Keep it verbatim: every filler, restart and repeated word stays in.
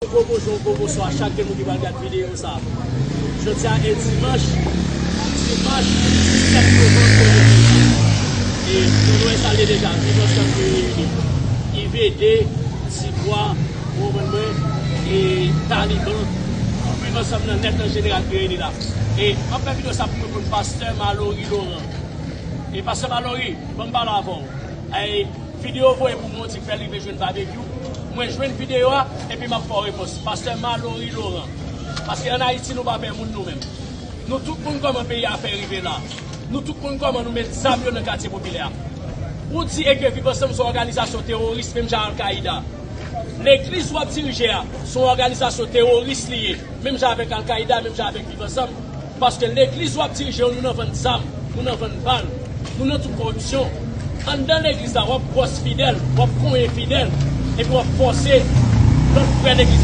Gwo bonjou, gwo bonswa a chak moun ki pral gad videyo sa. Jodi a e dimanch, dimanch sèt novanm de mil vennsenk. E nou, nou enstale deja, Viv Ansanm ki reyini. I V D, Ti Bwa, ou konprann mwen, e Taliban, Viv Ansanm nan nèt nan jeneral ki reyini la. E m ap fè videyo sa pou mwen pou pastè Malory Laurent. E pastè Malory, ban m pale avè w. E videyo voye pou mwen, w di fè l rive jwenn Babekyou. Mwen jwenn videyo a, epi m ap fè w repons. Pastè Malory Laurent. Paske ann Ayiti, nou pa pè moun nou menm. Nou tout konn kòman peyi a fè rive la. Nou tout konn kòman nou met zam yo nan katye popilè a. Ou di e ke Viv Ansanm se yon òganizasyon teworis, menm jan Al-Qaida. Legliz w ap dirije a, se yon òganizasyon teworis li ye, menm jan avèk Al-Qaida, menm jan avèk Viv Ansanm. Paske legliz w ap dirije yo, nou nan vann zam, nou nan vann bal, nou nan tout koripsyon. Anndan legliz la, w ap gwòs fidèl, w ap konyen fidèl, epi w ap fòse lòt frè legliz la